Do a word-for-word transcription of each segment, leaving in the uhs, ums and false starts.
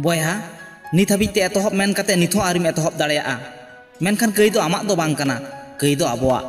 ᱵᱚᱭᱦᱟ, ᱱᱤᱛ ᱦᱟᱹᱵᱤᱡ ᱛᱮ ᱮᱛᱚᱦᱚᱵ ᱢᱮᱱ ᱠᱟᱛᱮ ᱱᱤᱛ ᱦᱚᱸ ᱟᱹᱣᱨᱤᱢ ᱮᱛᱚᱦᱚᱵ ᱫᱟᱲᱮᱭᱟᱜᱼᱟ᱾ ᱢᱮᱱᱠᱷᱟᱱ ᱠᱟᱹᱭ ᱫᱚ ᱟᱢᱟᱜ ᱫᱚ ᱵᱟᱝ ᱠᱟᱱᱟ, ᱠᱟᱹᱭ ᱫᱚ ᱟᱵᱚᱣᱟᱜ᱾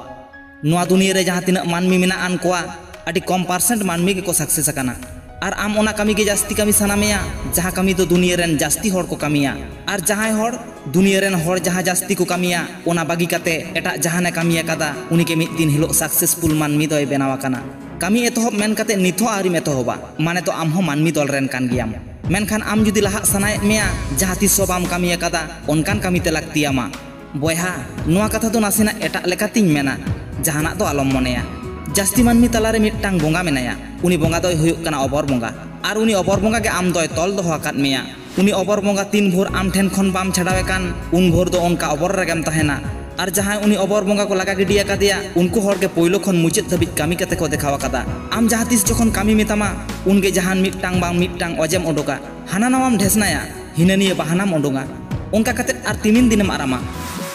ᱱᱚᱣᱟ ᱫᱩᱱᱤᱭᱟᱹ ᱨᱮ ᱡᱟᱦᱟᱸ ᱛᱤᱱᱟᱹᱜ ᱢᱟᱹᱱᱢᱤ ᱢᱮᱱᱟᱜ ᱟᱱ ᱠᱚᱣᱟ, ᱟᱹᱰᱤ ᱠᱚᱢ percent ᱢᱟᱹᱱᱢᱤ ᱜᱮᱠᱚ success ᱟᱠᱟᱱᱟ᱾ ᱟᱨ ᱟᱢ ᱚᱱᱟ ᱠᱟᱹᱢᱤ ᱜᱮ ᱡᱟᱹᱥᱛᱤ ᱠᱟᱹᱢᱤ ᱥᱟᱱᱟ ᱢᱮᱭᱟ, ᱡᱟᱦᱟᱸ ᱠᱟᱹᱢᱤ ᱫᱚ ᱫᱩᱱᱤᱭᱟᱹ ᱨᱮᱱ ᱡᱟᱹᱥᱛᱤ ᱦᱚᱲ ᱠᱚ ᱠᱟᱹᱢᱤᱭᱟ᱾ ᱟᱨ ᱡᱟᱦᱟᱸᱭ ᱦᱚᱲ ᱫᱩᱱᱤᱭᱟᱹ ᱨᱮᱱ ᱦᱚᱲ ᱡᱟᱦᱟᱸ ᱡᱟᱹᱥᱛᱤ ᱠᱚ ᱠᱟᱹᱢᱤᱭᱟ, ᱚᱱᱟ ᱵᱟᱹᱜᱤ ᱠᱟᱛᱮ ᱮᱴᱟᱜ ᱡᱟᱦᱟᱱᱮ ᱠᱟᱹᱢᱤ ᱟᱠᱟᱫᱟ, ᱩᱱᱤ ᱜᱮ ᱢᱤᱫ ᱫᱤᱱ ᱦᱤᱞᱳᱜ successful ᱢᱟᱹᱱᱢᱤ ᱫᱚᱭ ᱵᱮᱱᱟᱣ ᱟᱠᱟᱱᱟ᱾ ᱠᱟᱹᱢᱤ ᱮᱛᱚᱦᱚᱵ ᱢᱮᱱ ᱠᱟᱛᱮ ᱱᱤᱛ ᱦᱚᱸ ᱟᱹᱣᱨᱤᱢ ᱮᱛᱚᱦᱚᱵᱟ, ᱢᱟᱱᱮ ᱛᱚ ᱟᱢ ᱦᱚᱸ ᱢᱟᱹᱱᱢᱤ ᱫᱚᱞ ᱨᱮᱱ ᱠᱟᱱ ᱜᱮᱭᱟᱢ᱾ ᱢᱮᱱᱠᱷᱟᱱ ᱟᱢ ᱡᱩᱫᱤ ᱞᱟᱦᱟᱜ ᱥᱟᱱᱟᱭᱮᱫ ᱢᱮᱭᱟ, ᱡᱟᱦᱟᱸ ᱛᱤᱥ ᱦᱚᱸ ᱵᱟᱢ ᱠᱟᱹᱢᱤ ᱟᱠᱟᱫᱟ, ᱚᱱᱠᱟᱱ ᱠᱟᱹᱢᱤ ᱛᱮ ᱞᱟᱹᱠᱛᱤ ᱟᱢᱟ᱾ ᱵᱚᱭᱦᱟ, ᱱᱚᱣᱟ ᱠᱟᱛᱷᱟ ᱫᱚ ᱱᱟᱥᱮᱱᱟᱜ ᱮᱴᱟᱜ ᱞᱮᱠᱟᱛᱤᱧ ᱢᱮᱱᱟ, ᱡᱟᱦᱟᱱᱟᱜ ᱫᱚ ᱟᱞᱚᱢ ᱢᱚᱱᱮᱭᱟ᱾ ᱡᱟᱹᱥᱛᱤ ᱢᱟᱹᱱᱢᱤ ᱛᱟᱞᱟᱨᱮ ᱢᱤᱫᱴᱟᱝ ᱵᱚᱸᱜᱟ ᱢᱮᱱᱟᱭᱟ᱾ ᱩᱱᱤ ᱵᱚᱸᱜᱟ ᱫᱚᱭ ᱦᱩᱭᱩᱜ ᱠᱟᱱᱟ ᱚᱵᱚᱨ ᱵᱚᱸᱜᱟ᱾ ᱟᱨ ᱩᱱᱤ ᱚᱵᱚᱨ ᱵᱚᱸᱜᱟ ᱜᱮ ᱟᱢ ᱫᱚᱭ ᱛᱚᱞ ᱫᱚᱦᱚ ᱟᱠᱟᱫ ᱢᱮᱭᱟ᱾ ᱩᱱᱤ ᱚᱵᱚᱨ ᱵᱚᱸᱜᱟ ᱛᱤᱱ ᱵᱷᱳᱨ ᱟᱢ ᱴᱷᱮᱱ ᱠᱷᱚᱱ ᱵᱟᱢ ᱪᱷᱟᱰᱟᱣᱮ ᱠᱟᱱ, ᱩᱱ ᱵᱷᱳᱨ ᱫᱚ ᱚᱱᱠᱟ ᱚᱵᱚᱨ ᱨᱮᱜᱮᱢ ᱛᱟᱦᱮᱱᱟ᱾ ᱟᱨ ᱡᱟᱦᱟᱸᱭ ᱩᱱᱤ ᱚᱵᱚᱨ ᱵᱚᱸᱜᱟ ᱠᱚ ᱞᱟᱜᱟ ᱜᱤᱰᱤ ᱟᱠᱟᱫᱮᱭᱟ, ᱩᱱᱠᱩ ᱦᱚᱲ ᱜᱮ ᱯᱳᱭᱞᱳ ᱠᱷᱚᱱ ᱢᱩᱪᱟᱹᱫ ᱫᱷᱟᱹᱵᱤᱡ ᱠᱟᱹᱢᱤ ᱠᱟᱛᱮ ᱠᱚ ᱫᱮᱠᱷᱟᱣ ᱟᱠᱟᱫᱟ᱾ ᱟᱢ ᱡᱟᱦᱟᱸ ᱛᱤᱥ ᱡᱚᱠᱷᱚᱱ ᱠᱟᱹᱢᱤ ᱢᱮᱛᱟᱢᱟ, ᱩᱱᱜᱮ ᱡᱟᱦᱟᱱ ᱢᱤᱫᱴᱟᱝ ᱵᱟᱝ ᱢᱤᱫᱴᱟᱝ ᱚᱡᱮᱢ ᱩᱰᱩᱠᱟ᱾ ᱦᱟᱱᱟ ᱱᱟᱣᱟᱢ ᱰᱷᱮᱥᱱᱟᱭᱟ, ᱦᱤᱱᱟᱹ ᱱᱤᱭᱟᱹ ᱵᱟᱦᱟᱱᱟᱢ ᱩᱰᱩᱝᱟ᱾ ᱚᱱᱠᱟ ᱠᱟᱛᱮ ᱟᱨ ᱛᱤᱢᱤᱱ ᱫᱤᱱᱮᱢ ᱟᱨᱟᱢᱟ?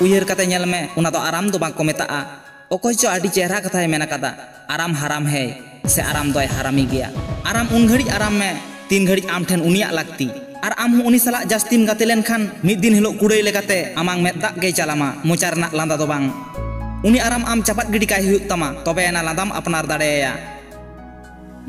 ᱩᱭᱦᱟᱹᱨ ᱠᱟᱛᱮ ᱧᱮᱞ ᱢᱮ, ᱚᱱᱟ ᱫᱚ ᱟᱨᱟᱢ ᱫᱚ ᱵᱟᱝ ᱠᱚ ᱢᱮᱛᱟᱜᱼᱟ᱾ ᱚᱠᱚᱭ ᱪᱚ ᱟᱹᱰᱤ ᱪᱮᱦᱨᱟ ᱠᱟᱛᱷᱟᱭ ᱢᱮᱱ ᱟᱠᱟᱫᱟ, "ᱟᱨᱟᱢ ᱦᱟᱨᱟᱢ ᱦᱮᱭ" ᱥᱮ "ᱟᱨᱟᱢ ᱫᱚᱭ ᱦᱟᱨᱟᱢᱤ ᱜᱮᱭᱟ"᱾ ᱟᱨᱟᱢ ᱩᱱ ᱜᱷᱟᱹᱲᱤᱡ ᱟᱨᱟᱢ ᱢᱮ, ᱛᱤᱱ ᱜᱷᱟᱹᱲᱤᱡ ᱟᱢ ᱴᱷᱮᱱ ᱩᱱᱤᱭᱟᱜ ᱞᱟᱹᱠᱛᱤ᱾ ᱟᱨ ᱟᱢ ᱦᱚᱸ ᱩᱱᱤ ᱥᱟᱞᱟᱜ ᱡᱟᱹᱥᱛᱤᱢ ᱜᱟᱛᱮ ᱞᱮᱱᱠᱷᱟᱱ, ᱢᱤᱫ ᱫᱤᱱ ᱦᱤᱞᱳᱜ ᱠᱩᱲᱟᱹᱭ ᱞᱮᱠᱟᱛᱮ ᱟᱢᱟᱝ ᱢᱮᱫ ᱫᱟᱜ ᱜᱮᱭ ᱪᱟᱞᱟᱢᱟ, ᱢᱚᱪᱟ ᱨᱮᱱᱟᱜ ᱞᱟᱸᱫᱟ ᱫᱚ ᱵᱟᱝ᱾ ᱩᱱᱤ ᱟᱨᱟᱢ ᱟᱢ ᱪᱟᱯᱟᱫ ᱜᱤᱰᱤ ᱠᱟᱭ ᱦᱩᱭᱩᱜ ᱛᱟᱢᱟ, ᱛᱚᱵᱮ ᱮᱱᱟ ᱞᱟᱸᱫᱟᱢ ᱟᱯᱱᱟᱨ ᱫᱟᱲᱮᱭᱟᱭᱟ᱾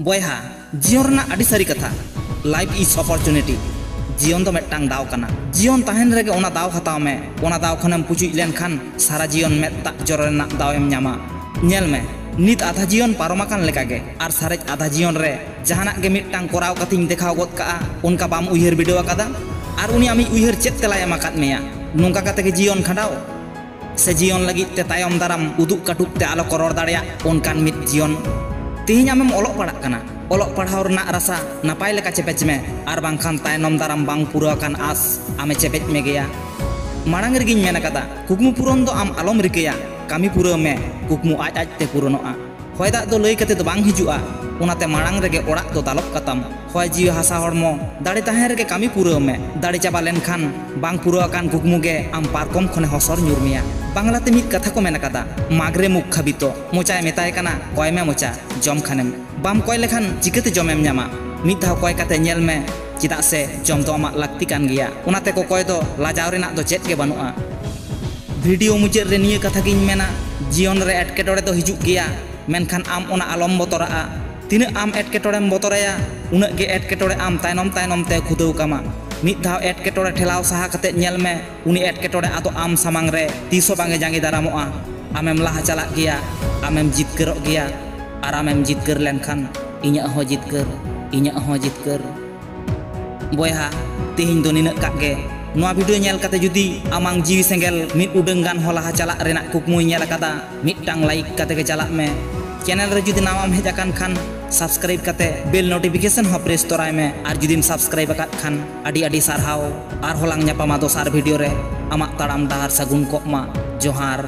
ᱵᱚᱭᱦᱟ, ᱡᱤᱭᱚᱱ ᱨᱮᱱᱟᱜ ᱟᱹᱰᱤ ᱥᱟᱹᱨᱤ ᱠᱟᱛᱷᱟ, life is opportunity᱾ ᱡᱤᱭᱚᱱ ᱫᱚ ᱢᱤᱫᱴᱟᱝ ᱫᱟᱣ ᱠᱟᱱᱟ᱾ ᱡᱤᱭᱚᱱ ᱛᱟᱦᱮᱱ ᱨᱮᱜᱮ ᱚᱱᱟ ᱫᱟᱣ ᱦᱟᱛᱟᱣ ᱢᱮ᱾ ᱚᱱᱟ ᱫᱟᱣ ᱠᱷᱚᱱᱮᱢ ᱯᱩᱪᱩᱡ ᱞᱮᱱᱠᱷᱟᱱ, ᱥᱟᱨᱟ ᱡᱤᱭᱚᱱ ᱢᱮᱫ ᱫᱟᱜ ᱡᱚᱨᱚ ᱨᱮᱱᱟᱜ ᱫᱟᱣ ᱮᱢ ᱧᱟᱢᱟ᱾ ᱧᱮᱞ ᱢᱮ, ᱱᱤᱛ ᱟᱫᱷᱟ ᱡᱤᱭᱚᱱ ᱯᱟᱨᱚᱢ ᱟᱠᱟᱱ ᱞᱮᱠᱟᱜᱮ, ᱟᱨ ᱥᱟᱨᱮᱡ ᱟᱫᱷᱟ ᱡᱤᱭᱚᱱ ᱨᱮ ᱡᱟᱦᱟᱱᱟᱜ ᱜᱮ ᱢᱤᱫᱴᱟᱝ ᱠᱚᱨᱟᱣ ᱠᱟᱛᱮᱧ ᱫᱮᱠᱷᱟᱣ ᱜᱚᱫ ᱠᱟᱜᱼᱟ, ᱚᱱᱠᱟ ᱵᱟᱢ ᱩᱭᱦᱟᱹᱨ ᱵᱤᱰᱟᱹᱣ ᱟᱠᱟᱫᱟ? ᱟᱨ ᱩᱱᱤ ᱟᱢᱤᱡ ᱩᱭᱦᱟᱹᱨ ᱪᱮᱫ ᱛᱮᱞᱟᱭ ᱮᱢ ᱟᱠᱟᱫ ᱢᱮᱭᱟ? ᱱᱚᱝᱠᱟ ᱠᱟᱛᱮ ᱜᱮ ᱡᱤᱭᱚᱱ ᱠᱷᱟᱸᱰᱟᱣ? ᱥᱮ ᱡᱤᱭᱚᱱ ᱞᱟᱹᱜᱤᱫ ᱛᱮ ᱛᱟᱭᱚᱢ ᱫᱟᱨᱟᱢ ᱩᱫᱩᱜ ᱠᱟᱹᱴᱩᱵ ᱛᱮ ᱟᱞᱚ ᱠᱚ ᱨᱚᱲ ᱫᱟᱲᱮᱭᱟᱜ ᱚᱱᱠᱟᱱ ᱢᱤᱫ ᱡᱤᱭᱚᱱ? ᱛᱮᱦᱮᱧ ᱟᱢᱮᱢ ᱚᱞᱚᱜ ᱯᱟᱲᱦᱟᱜ ᱠᱟᱱᱟ, ᱚᱞᱚᱜ ᱯᱟᱲᱦᱟᱣ ᱨᱮᱱᱟᱜ ᱨᱟᱥᱟ ᱱᱟᱯᱟᱭ ᱞᱮᱠᱟ ᱪᱮᱯᱮᱡ ᱢᱮ, ᱟᱨ ᱵᱟᱝᱠᱷᱟᱱ ᱛᱟᱭᱱᱚᱢ ᱫᱟᱨᱟᱢ ᱵᱟᱝ ᱯᱩᱨᱟᱹᱣ ᱟᱠᱟᱱ ᱟᱥ ᱟᱢᱮ ᱪᱮᱯᱮᱡ ᱢᱮᱜᱮᱭᱟ᱾ ᱢᱟᱲᱟᱝ ᱨᱮᱜᱮᱧ ᱢᱮᱱ ᱟᱠᱟᱫᱟ, ᱠᱩᱠᱢᱩ ᱯᱩᱨᱚᱱ ᱫᱚ ᱟᱢ ᱟᱞᱚᱢ ᱨᱤᱠᱟᱹᱭᱟ, ᱠᱟᱹᱢᱤ ᱯᱩᱨᱟᱹᱣ ᱢᱮ, ᱠᱩᱠᱢᱩ ᱟᱡ ᱟᱡ ᱛᱮ ᱯᱩᱨᱚᱱᱚᱜᱼᱟ᱾ ᱦᱚᱭ ᱫᱟᱜ ᱫᱚ ᱞᱟᱹᱭ ᱠᱟᱛᱮ ᱫᱚ ᱵᱟᱝ ᱦᱤᱡᱩᱜᱼᱟ, ᱚᱱᱟᱛᱮ ᱢᱟᱲᱟᱝ ᱨᱮᱜᱮ ᱚᱲᱟᱜ ᱫᱚ ᱫᱟᱞᱚᱵ ᱠᱟᱛᱟᱢ᱾ ᱦᱚᱭ ᱡᱤᱣᱤ ᱦᱟᱥᱟ ᱦᱚᱲᱢᱚ, ᱫᱟᱲᱮ ᱛᱟᱦᱮᱸ ᱨᱮᱜᱮ ᱠᱟᱹᱢᱤ ᱯᱩᱨᱟᱹᱣ ᱢᱮ᱾ ᱫᱟᱲᱮ ᱪᱟᱵᱟ ᱞᱮᱱᱠᱷᱟᱱ ᱵᱟᱝ ᱯᱩᱨᱟᱹᱣ ᱟᱠᱟᱱ ᱠᱩᱠᱢᱩ ᱜᱮ ᱟᱢ ᱯᱟᱨᱠᱚᱢ ᱠᱷᱚᱱᱮ ᱦᱚᱥᱚᱨ ᱧᱩᱨ ᱢᱮᱭᱟ᱾ ᱵᱟᱝᱞᱟᱛᱮ ᱢᱤᱫ ᱠᱟᱛᱷᱟ ᱠᱚ ᱢᱮᱱ ᱟᱠᱟᱫᱟ, "ᱢᱟᱜᱽᱨᱮ ᱢᱩᱠᱷᱟᱵᱤᱛᱚ", ᱢᱚᱪᱟᱭ ᱢᱮᱛᱟᱭ ᱠᱟᱱᱟ, "ᱠᱚᱭ ᱢᱮ ᱢᱚᱪᱟ, ᱡᱚᱢ ᱠᱷᱟᱱᱮᱢ᱾ ᱵᱟᱢ ᱠᱚᱭ ᱞᱮᱠᱷᱟᱱ ᱪᱤᱠᱟᱹᱛᱮ ᱡᱚᱢᱮᱢ ᱧᱟᱢᱟ?" ᱢᱤᱫ ᱫᱷᱟᱣ ᱠᱚᱭ ᱠᱟᱛᱮ ᱧᱮᱞ ᱢᱮ, ᱪᱮᱫᱟᱜ ᱥᱮ ᱡᱚᱢ ᱫᱚ ᱟᱢᱟᱜ ᱞᱟᱹᱠᱛᱤ ᱠᱟᱱ ᱜᱮᱭᱟ᱾ ᱚᱱᱟᱛᱮ ᱠᱚᱠᱚᱭ ᱫᱚ ᱞᱟᱡᱟᱣ ᱨᱮᱱᱟᱜ ᱫᱚ ᱪᱮᱫ ᱜᱮ ᱵᱟᱹᱱᱩᱜᱼᱟ᱾ ᱵᱷᱤᱰᱤᱭᱳ ᱢᱩᱪᱟᱹᱫ ᱨᱮ ᱱᱤᱭᱟᱹ ᱠᱟᱛᱷᱟ ᱜᱤᱧ ᱢᱮᱱᱟ, ᱡᱤᱭᱚᱱ ᱨᱮ ᱮᱴᱠᱮᱴᱚᱬᱮ ᱫᱚ ᱦᱤᱡᱩᱜ ᱜᱮᱭᱟ, ᱢᱮᱱᱠᱷᱟᱱ ᱟᱢ ᱚᱱᱟ ᱟᱞᱚᱢ ᱵᱚᱛᱚᱨᱟᱜᱼᱟ᱾ ᱛᱤᱱᱟᱹᱜ ᱟᱢ ᱮᱴᱠᱮᱴᱚᱬᱮᱢ ᱵᱚᱛᱚᱨᱟᱭᱟ, ᱩᱱᱟᱹᱜ ᱜᱮ ᱮᱴᱠᱮᱴᱚᱬᱮ ᱟᱢ ᱛᱟᱭᱱᱚᱢ ᱛᱟᱭᱱᱚᱢ ᱛᱮ ᱠᱷᱩᱫᱟᱹᱣ ᱠᱟᱢᱟ᱾ ᱢᱤᱫ ᱫᱷᱟᱣ ᱮᱴᱠᱮᱴᱚᱬᱮ ᱴᱷᱮᱞᱟᱣ ᱥᱟᱦᱟ ᱠᱟᱛᱮ ᱧᱮᱞ ᱢᱮ, ᱩᱱᱤ ᱮᱴᱠᱮᱴᱚᱬᱮ ᱟᱫᱚ ᱟᱢ ᱥᱟᱢᱟᱝ ᱨᱮ ᱛᱤᱥ ᱦᱚᱸ ᱵᱟᱝ ᱮ ᱡᱟᱸᱜᱮ ᱫᱟᱨᱟᱢᱚᱜᱼᱟ᱾ ᱟᱢᱮᱢ ᱞᱟᱦᱟ ᱪᱟᱞᱟᱜ ᱜᱮᱭᱟ, ᱟᱢᱮᱢ ᱡᱤᱛᱠᱟᱹᱨᱚᱜ ᱜᱮᱭᱟ, ᱟᱨ ᱟᱢᱮᱢ ᱡᱤᱛᱠᱟᱹᱨ ᱞᱮᱱᱠᱷᱟᱱ ᱤᱧᱟᱹᱜ ᱦᱚᱸ ᱡᱤᱛᱠᱟᱹᱨ, ᱤᱧᱟᱹᱜ ᱦᱚᱸ ᱡᱤᱛᱠᱟᱹᱨ᱾ ᱵᱚᱭᱦᱟ, ᱛᱮᱦᱮᱧ ᱫᱚ ᱱᱤᱱᱟᱹᱜ ᱠᱟᱜ ᱜᱮ᱾ ᱱᱚᱣᱟ ᱵᱷᱤᱰᱤᱭᱳ ᱧᱮᱞ ᱠᱟᱛᱮ ᱡᱩᱫᱤ ᱟᱢᱟᱝ ᱡᱤᱣᱤ ᱥᱮᱸᱜᱮᱞ ᱢᱤᱫ ᱩᱰᱟᱹᱝ ᱜᱟᱱ ᱦᱚᱸ ᱞᱟᱦᱟ ᱪᱟᱞᱟᱜ ᱨᱮᱱᱟᱜ ᱠᱩᱠᱢᱩᱭ ᱧᱮᱞ ᱟᱠᱟᱫᱟ, ᱢᱤᱫᱴᱟᱝ ᱞᱟᱭᱤᱠ ᱠᱟᱛᱮ ᱜᱮ ᱪᱟᱞᱟᱜ ᱢᱮ᱾ ᱪᱮᱱᱮᱞ ᱨᱮ ᱡᱩᱫᱤ ᱱᱟᱣᱟᱢ ᱦᱮᱡ ᱟᱠᱟᱱ ᱠᱷᱟᱱ, ᱥᱟᱵᱥᱠᱨᱟᱭᱤᱵ ᱠᱟᱛᱮ ᱵᱮᱞ ᱱᱳᱴᱤᱯᱷᱤᱠᱮᱥᱚᱱ ᱦᱚᱸ ᱯᱨᱮᱥ ᱛᱚᱨᱟᱭ ᱢᱮ᱾ ᱟᱨ ᱡᱩᱫᱤᱢ ᱥᱟᱵᱥᱠᱨᱟᱭᱤᱵ ᱟᱠᱟᱫ ᱠᱷᱟᱱ, ᱟᱹᱰᱤ ᱟᱹᱰᱤ ᱥᱟᱨᱦᱟᱣ᱾ ᱟᱨᱦᱚᱸ ᱞᱟᱝ ᱧᱟᱯᱟᱢᱟ ᱫᱚᱥᱟᱨ ᱵᱷᱤᱰᱤᱭᱳ ᱨᱮ᱾ ᱟᱢᱟᱜ ᱛᱟᱲᱟᱢ ᱰᱟᱦᱟᱨ ᱥᱟᱹᱜᱩᱱ ᱠᱚᱜ ᱢᱟ᱾ ᱡᱚᱦᱟᱨ᱾